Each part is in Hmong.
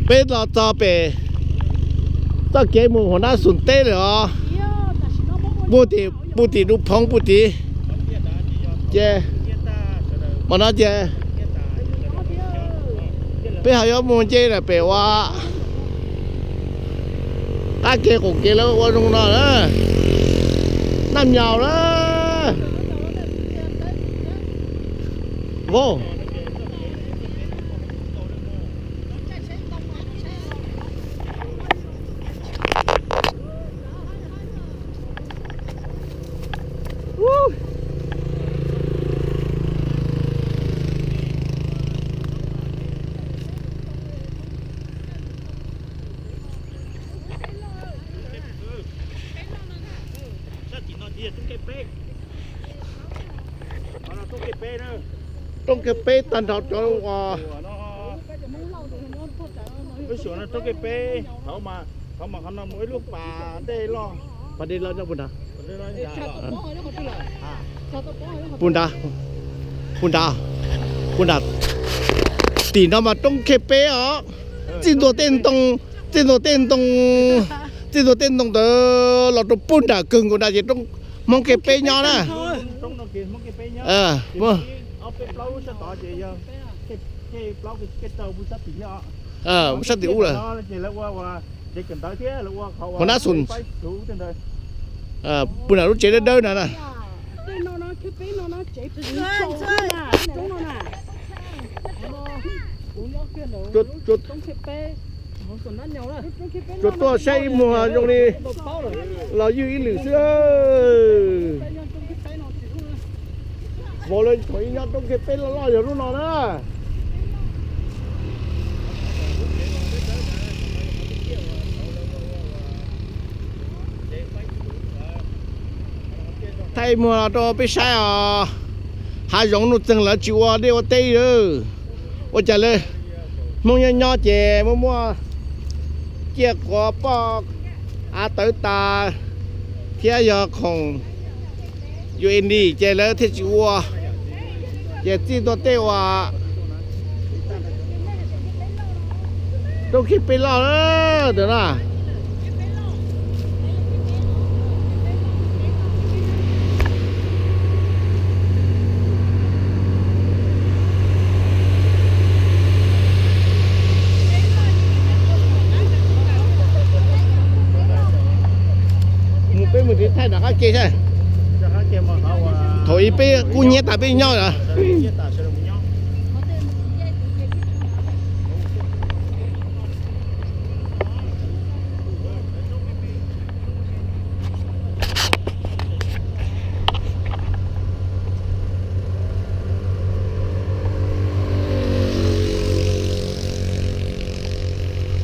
Peb los txog pem txoj kev mus Huas Nab Xus teb lawm os. Puag tim, puag tim Dub Phoov puag tid. Ces mas no ces peb ho yuav mus nce lawm pem ua qab kev qaum kev lawv ua zoo no na. Naj Miaus na. Vau. Roob Khej Peb tag nrho cov uas, roob Khej Peb, thaum mas qhov no mus ib lub pas dej loj, pas dej loj nyob puag nrad, puag nrad, puag nrad, puag nrad. Tim no mas roob Khej Peb os. Txij ntua tej ntoo, txij ntua tej ntoo, txij ntua tej ntoo ntawd los rau puag nram kawg nkaus nrad ces Hmoob Khej Peb nyob na. Sab tim ub lawm. Huas Nab Xus, puag nram lub tsev dawb dawb na na. Tsuas tuaj saib ib muag zoo li los ywj ib lwm xwb. Vauv lawv thaum ub nyob roob Khej Peb loj loj yog lub no na. Thaij muag rau peb saib os. Hav zoov nuj txeeg lawv tsis ua liaj ua teb li. Ua cas lawv Hmoob nyob nyob ces muaj muaj ciaj quav poj av tawv tas thiab yog khoom ua li ces lawv thiaj tsis ua. Ces txij ntua tej uas roob Khej Peb loj ntawd na. Mus peb mus tiv thaij nram qab ke saib. Thaum ub peb kub hnyiab tas peb nyob lawm.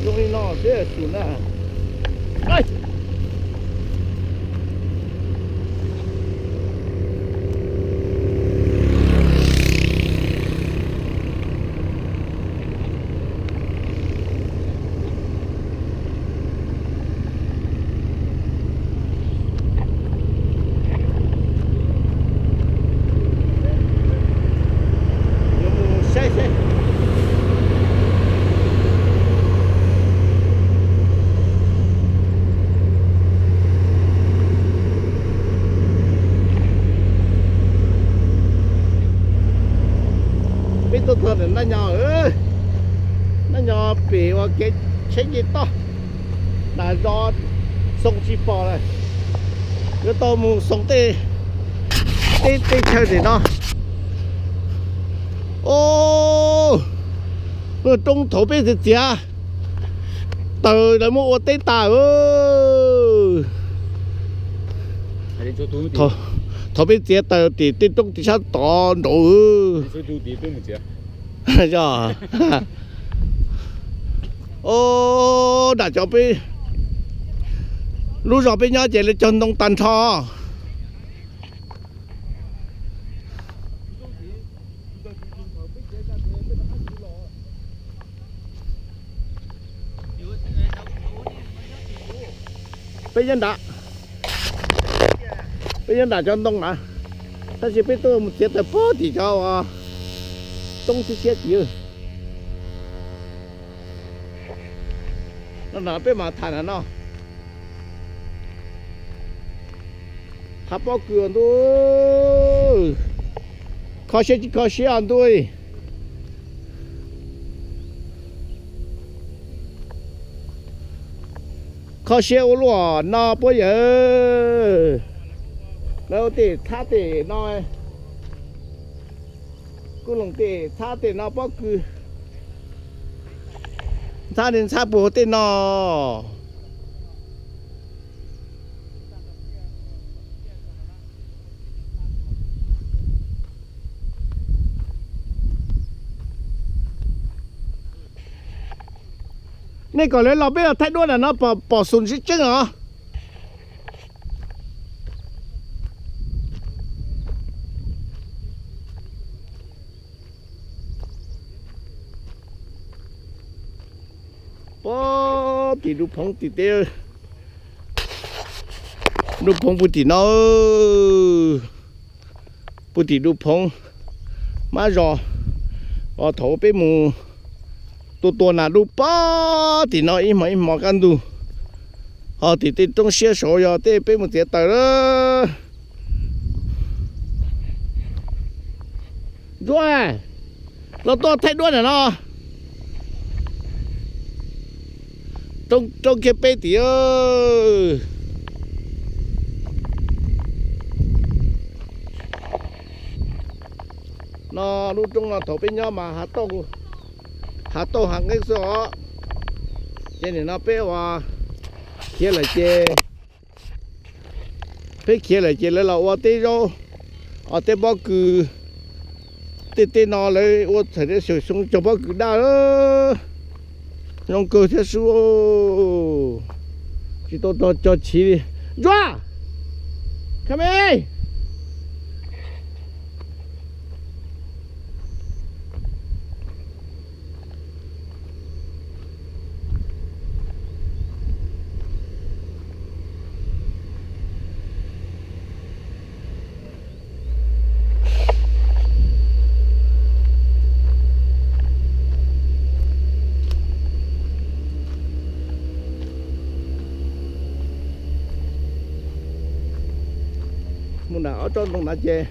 Zoo li no xwb xus na. Yuav mus saib seb. Peb tuaj txog ntawm Naj Nyo, Naj Nyo pem uas kev tsheb nce toj, nas zos xoo tsis pom lawm. Yuav tau mus xoo tej, tej, tej chaw tim no. Os, roob thaum peb txiav txiav taws lawv muab ua teb tas. Thaum peb txiav taws tim tej roob tim sab tod nraud. Yog. Os, nram cov peb, lub zos peb nyob ces lawv cog ntoo tag nrho. Peb nyob nram, peb nyob nram cov ntoo na, tab sis peb tuaj mus txiav taws puag tim cov roob siab siab tim. No peb mam tham na no. Hav pob kws ntuj, kho siab tsis kho siab ntuj. Kho siab ua luaj no puab yawg. Lawv ua tej txhab tej no, kuj loos tej txhab tej no pob kws. Ntxhab ne ntxhab puag tej no. Nej kom lawv los peb los thaij duab ntawm no pom xus tseeb tseeb os. Pob tim Dub Phoov tim teb, Dub Phoov puag tim no, puag tim Dub Phoov mab zos, os thaum peb mus tua tua nas dub pob tim no ib hmo ib hmo kaj ntug, ho tim tej roob siab saud yog tej peb mus txiav taws lawm. Ntsuab, los tuaj thaij duab ntawm no. Roob kiag peb tim. No lub roob no thaum peb nyob mas hav tauj hav nqeeb xwb os. Ces nim no peb ua khiav lawm ces, peb khiav lawm ces lawv los ua teb zaub, os teb pob kws. Tej teb no lawv ua txhais teb xyaum xyoo cog pob kws daj, zoo kawg thiab sub. Tsis tau tog cog chiv li. Ntsuab, come. Mus nram ob tsob ntoo na ces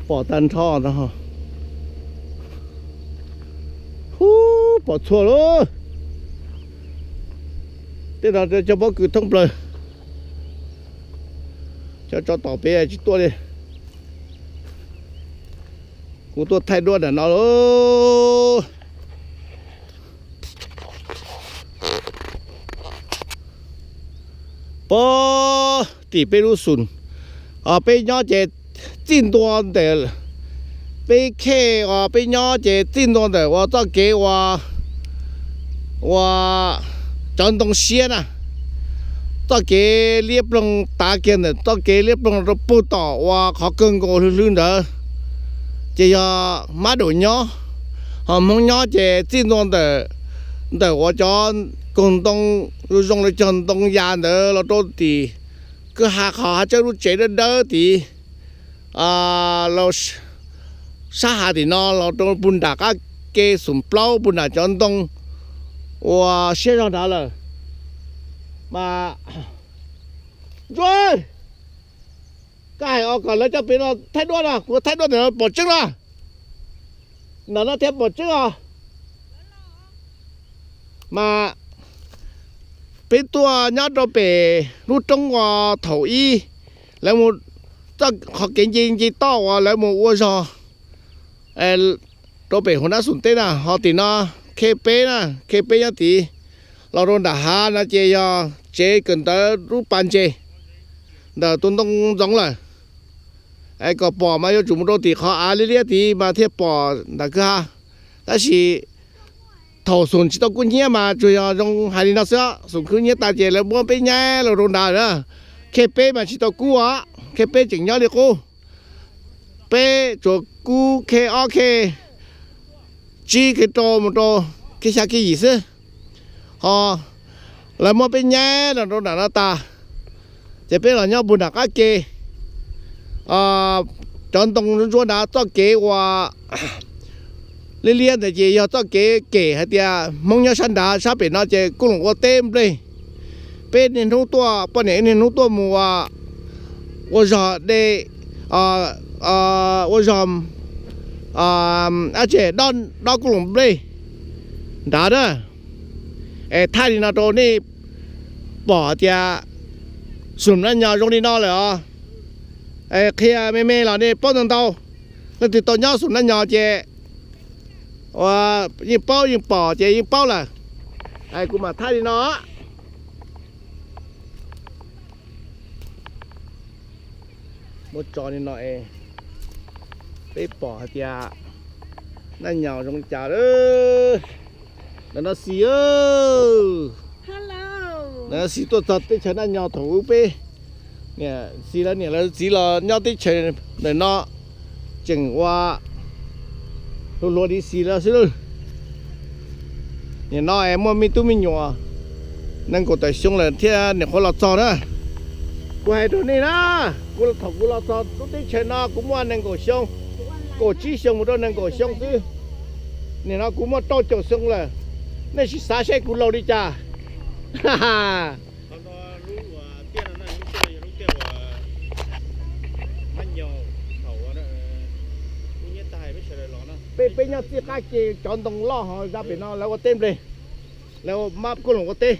pom tag nrho no. Hub, pom txhua lawm. Tej no cog pob kws thoob plaws. Cov tsov tom pem tsis tuaj li. Kuv tuaj thaij duab ntawm no lauj. Pob tim peb lub xum, os peb nyob ces txij ntua ntawm, peb khej os peb nyob ces txij ntua ntawm uas txoj kev ua, ua cov ntoo siab na, txoj kev liab ploog tav kiag ntawm txoj kev liab ploog rau puag tom uas qhov kawg nkaus hlwb hlwb ntawd, ces yog mab daum nyob, ho Hmoob nyob ces txij ntua ntawm, ntawm uas cov koog ntoo zoo li cog ntoo ya ntawd los rau tim kwj ha qhov hav tsawb lub tsev dawb dawb tid, sab hav tim no los rau puag nram qab ke xum plaub puag nram cov ntoo uas siab zog nrad lawm. Mas Ntsuab, koj hais os kom lawv coj pem no thaij duab no, kuv thaij duab ntawm no pom tseeb no. Ntawm no thiaj pom tseeb os. Mas peb tuaj nyob rau pem lub roob uas thaum ub lawv mus, qhov kev nce nce toj uas lawv mus ua zog rau pem hauv nab xum teb na, ho tim no khej peb na, khej peb nyob tid. Los rau nram hav no ces yog tsev kawm ntawv lub pas ntses ntawm tus ntoo ntxoov lawm. Es kom pom mas yuav tsum mus rau tim qhov av liab liab tid mas thiaj pom nram kwj ha. Tab sis thaum xum tsis tau kub hnyiab mas tsuas yog zoo hais li no xwb, xum kub hnyiab tas ces lawv muab peb nyaib los rau nrad na. Khej peb mas tsis tau kub os, khej peb tseem nyob li qub. Peb tsuas kub khej ob khej tsib khej rau mus rau khej xya khej yim xwb. Ho lawv muab peb nyaib los rau nram no tas, ces peb los nyob puag nram qab ke. Cov ntoo ntsuab ntsuab nrad txoj kev uas Liab liab ntawd ces yog txoj kev kem hais tias Hmoob nyob sab nrad, sab pem no ces kuj los ua teb nplej. Peb niaj hnub tuaj, poj niam niaj hnub tuaj mus ua, ua zog de, ua zog, dab tsi, dob kuj los nplej nrad na. Es thaij li no rau nej pom tias Xum Nab Nyo zoo li no lawm os. Qhia me me los nej paub ntau ntau. Leej twg tau nyob Xum Nab Nyo ces yeej paub yeej pom ces yeej paub lawm. Kuv mam thaij li no. Muab tso li no es peb pom hais tias Nab Nyo zoo li cas lawm. Ntawm no Xis, ntawm no Xis tuaj txog teb chaws Nab Nyo thaum ub peb niam Xis lawv niam lawv txiv los nyob teb chaws ntawm no tseem ua hluas hluas li Xis lawv xwb. Nim no es muaj me tub me nyuam nees nkaum tawm xyoo lawm thiab nyuam qhuav los txog na. Kuv hais rau nej na, kuv thaum kuv los txog lub teb chaws no kuv muaj nees nkaum xyoo, kaum tsib xyoo mus rau nees nkaum xyoo xwb. Nim no kuv muaj rau caum xyoo lawm, nej sim xav seb kuv laus li cas. Peb, peb nyob txij qab ke cov ntoo loj ho zaj pem no lawv ua teb nplej, lawv kuj los ua teb.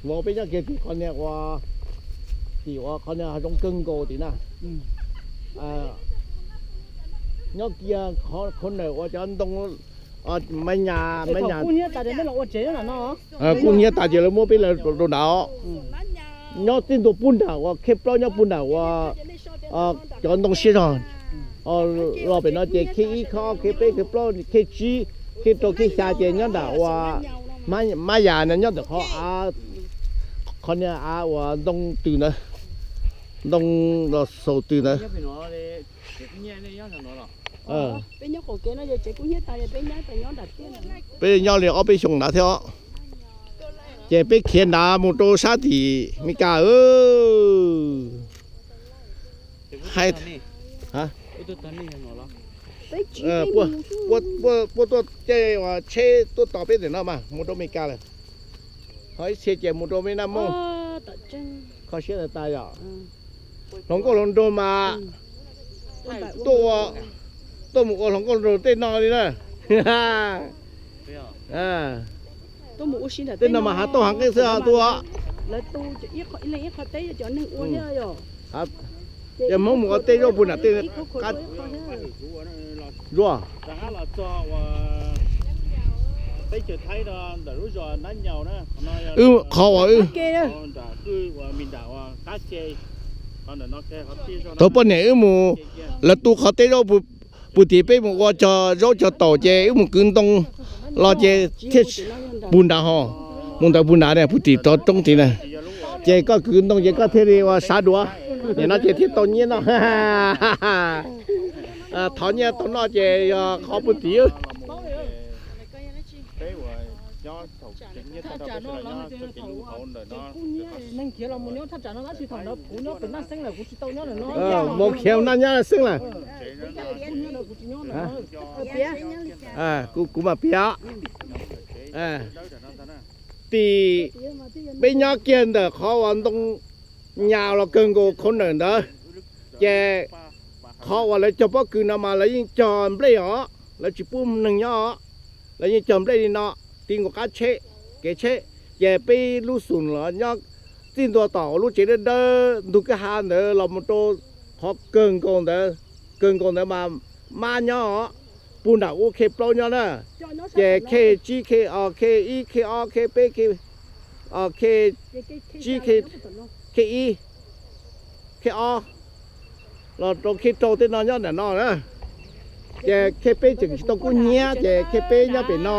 Vauv peb nyob kiag tim qhov niag ua, tim ua qhov niag hav zoov kawg nkaus tim na. Nyob kiag qhov ntawm uas cov ntoo, maiv nyas, maiv nyas, kub hnyiab tas ces lawv muab peb lawv rau nrad. Nyob txij ntua puag nram uas Khej Plaub, nyob puag nram uas cov ntoo siab zog los pem no ces Khej ib, Khej ob, Khej peb, Khej plaub, Khej tsib, Khej rau, Khej xya ces nyob nram uas maiv nyas no, nyob ntawm qhov av, qhov niag av uas ntoo twm ntawd, ntoo los xaus twm ntawd. Peb nyob li ob peb xyoo nrad thiab os. Ces peb khiav nrad mus rau sab tim Meskas. Hais, puab tuaj caij tsheb tuaj tos peb ntawm no mas mus rau Meskas lawm. Ho ib txhia ces mus rau Meb Naj Mooj. Kho siab tas tas yom. Hluas nkauj hluas nraug mas tuaj mus ua hluas nkauj hluas nraug tej no li na. Tej no mas hav tauj hav nqeeb xwb tuaj. Cov Hmoob mus ua teb zaub puag nram tej qab zuaj. Wb qhov uas wb tau poj niam wb mus, lawv tu qhov teb zaub puag tim peb mus ua cog zaub cog taum ces wb mus kwv ntoo los ces thiaj puag nrad ho, mus ntawd puag nrad puag tim roob tid na. Ces koj kwv ntoo ces koj thiaj li ua sav duav, nim no ces thiaj tau nyiaj noj. Thov nyiaj tau noj ces yog qhov puag tim. Mus khiav noj nyob xeeb lawm. Kuv mam piav. Tim peb nyob kiag ntawm qhov uas ntoo nyas los kawg nkaus khau nawm ntawd, ces qhov uas lawv cog pob kws no mas lawv yeej cog nplej os, lawv tsis pub neeg nyob os. Lawv yeej cog nplej li no, ti nkaus qab tsheb, kev tsheb. Ces peb lub xum los nyob txij ntua tom lub tsev dawb dawb ntug kwj ha ntawd los mus rau qhov kawg nkaus ntawd, kawg nkaus ntawd mas mab nyob os. Puag nram ub Khej plaub nyob na, ces Khej tsib, Khej ib, Khej ob, Khej peb, Khej tsib, Khej ib, Khej ob, los rau Khej rau tej no nyob nram no na. Ces Khej peb tseem tsis tau kub hnyiab ces Khej peb nyob pem no.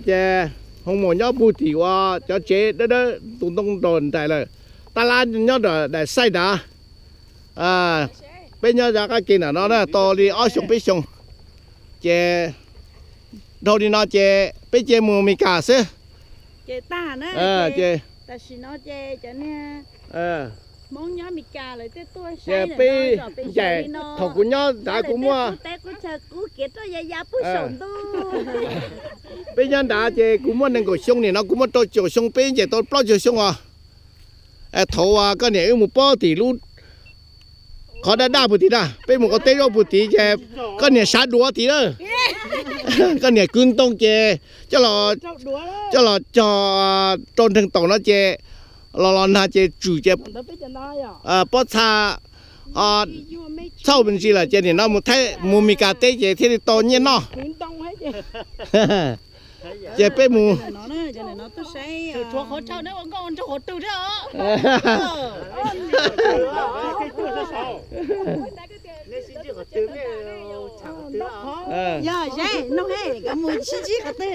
Ces Hoo Maum nyob puag tim uas cov tsev dawb dawb tus ntoo nraum nraim lawm. Tab lab nyob nram daim xaij nrad. Peb nyob zaj qab ke nram no na tau li ob xyoos peb xyoos. Ces dhau li no ces peb cia mus Mes Kas xwb. Ces Ces peb ncaim, thaum kuv nyob nrad kuv muaj, peb nyob nrad ces kuv muaj nees nkaum xyoo, nim no kuv muaj rau caum xyoo, peb ncaim tau plaub caug xyoo os. Thaum koj niam wb mus pob tim lub qhov daj daj puag tim na, peb mus ua teb zaub puag tid ces koj niam sav duav tid na. Koj niam kwv ntoo ces coj los cog rau nreeg taum no ces los los nag ces tswm ces pob txha txhauj me ntsis lawm ces nim no mus Thaib mus Mes Kas teb ces thiaj li tau nyiaj noj. Ces peb mus. Yog, nug he, koj mus sib ntsib qhov twg?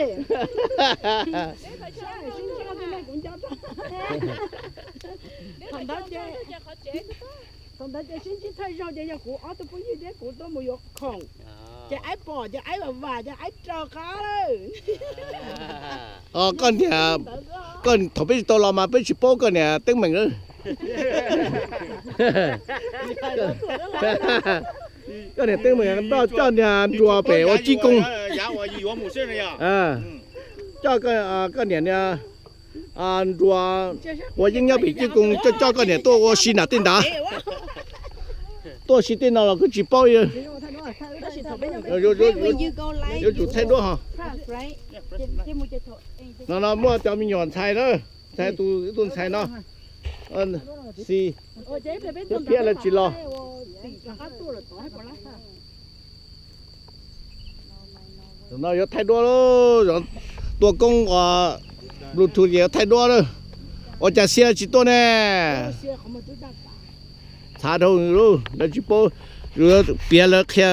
Thaum ntawd ces sib ntsib thawj zaug ces yog kuv ob tug phooj ywg thiab kuv tuaj mus yuav khoom, ces aib pom ces aib vam vam ces aib raws qab lawm. Koj niam, koj thaum peb tsis tau los mas peb tsis paub koj niam teeb meem lawm. Koj niam teeb meem nrog coj niag Nruas pem ua cib koos. Coj koj niam niag Nruas ua yeeb nyob pem cib koos, coj coj koj niam tuaj ua si nram tej nrad. Tuaj si tej no los kuj tsis paub. Yuav tsum thaij duab ho. No no muaj cov me nyuam ntxhais na, ntxhais tus ntxhais no, Xis, thiab lawv tsis los. No yuav thaij duab, tua koob Bluetooth ces yuav thaij duab lawm. Ua cas Xia tsis tuaj ne? Txhav dhau lawm, lawv tsis paub, piav lawv qhia.